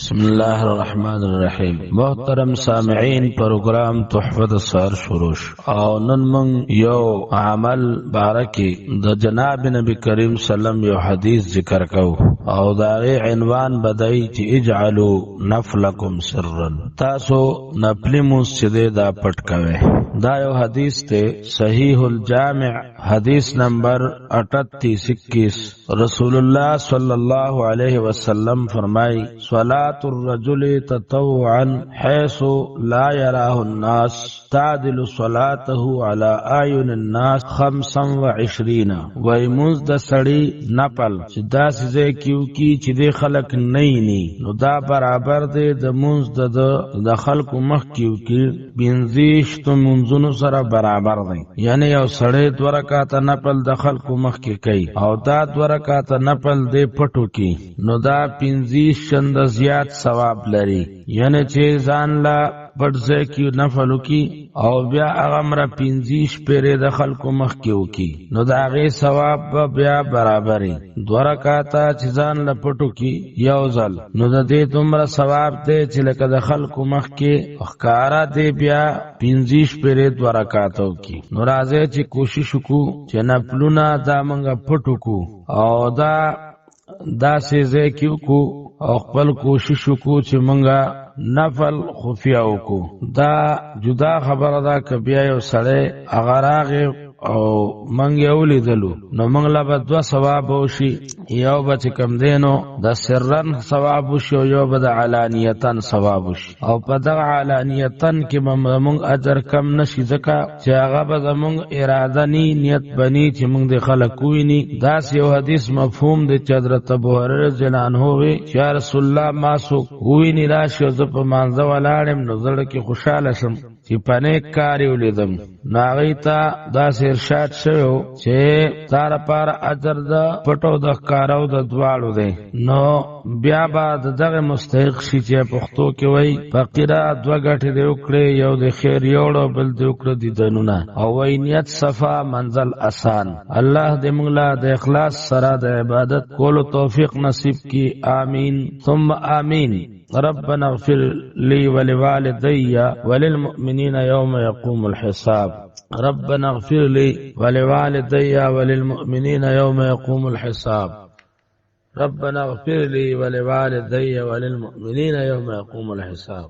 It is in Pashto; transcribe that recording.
بسم الله الرحمن الرحیم. محترم سامعین، پروګرام تحفه د سار شروع شو او نن موږ یو عمل بارکی د جناب نبی کریم سلام یو حدیث ذکر کو او دا غي عنوان بدای چې اجعلوا نفلکم سرا، تاسو نفلی مونځ چې دی دا پټ کوي. دا یو حدیث ته، صحیح الجامع حدیث نمبر 38 21. رسول الله صلی الله علیه وسلم فرمای: صلاة الرجل تطوعا حيث لا يراه الناس تعدل صلاته على اعين الناس 25. وای مونځ د سړی نفل چې داسې ځای کیو کی چې د خلک نه نی، نو دا برابر دی د مونځ د خلکو مخ کیو کی 25 مونځونو سره برابر دی. یعنی یو سړی دوه رکعاته نفل د خلکو مخ کې کوي او دا دوه رکعاته نفل دی پټو کی، نو دا 25 چند زیات ثواب لري. یعنی چې ځان لا پټ ځای کې نفل وکي او بیا هغه مره 25 پیرې د خلکو مخ کې وکي، نو د هغې ثواب به بیا برابري. دوه رکعاته چې ځان له پټو کی یو ځل، نو د دې دومره ثواب دی چې لکه د خلکو مخ کې ښکاره دی بیا 25 پیرې دوه رکعاته وکي. نو راځئ چې کوشش وکړو چې نفلونه دا موږ پټو کو او دا داسې ځای کې وکړو او خپل کوشش وکړو چې موږ نفل خفیه وکړو. دا جدا خبره ده که بیا یو سړی هغه راغی او موږ یې ولیدلو، نو موږ له به دوه ثواب وشي، یو به چې کوم دی نو د سرن ثواب وشي او یو به د علانیتن ثواب وشي. او په دغه علانیتن کې به زموږ اجر کم نه شي، ځکه چې هغه به زموږ اراده نی، نیت به نی چې موږ د خلک وویني. داسې یو حدیث مفهوم دی چې حضرت ابوهریره رضی الله عنه وی چې یا رسول الله، ما څوک وویني راشي او زه په مانځه ولاړ یم، نو زړه کې خوشحاله شم چې په نیک کار یې ولیدم. نو هغوی ته داسې ارشاد شوی و چې تا لپاره اجر د پټو د ښکارو د دواړو دی. نو بیا به د دغه مستحق شي چې پښتو کې وایي: فقیره دوه ګټې دې وکړې، یو د خیر یوړو، بل دې وکړه دیدنونه. او وایي نیت صفا منزل اسان. الله دې موږ له د اخلاص سره د عبادت کولو توفیق نصیب کړي. آمین ثم آمین. ربنا اغفر لي ولوالدي وللمؤمنين يوم يقوم الحساب. ربنا اغفر لي ولوالدي وللمؤمنين يوم يقوم الحساب. ربنا اغفر لي ولوالدي وللمؤمنين يوم يقوم الحساب.